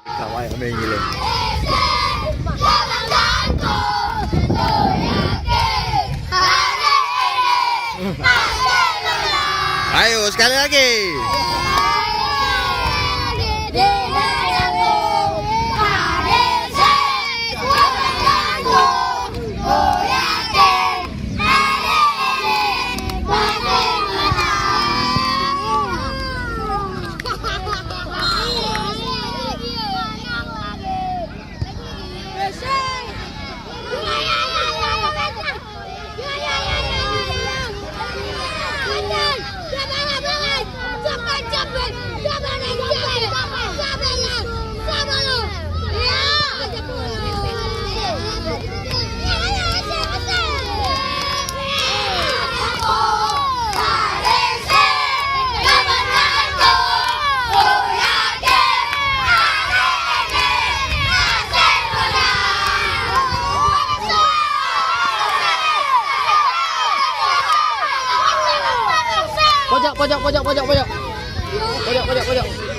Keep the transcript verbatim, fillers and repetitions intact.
Kawai amai gile. Ayo sekali lagi. Pojok, pojok, pojok, pojok, pojok. Pojok, pojok, pojok.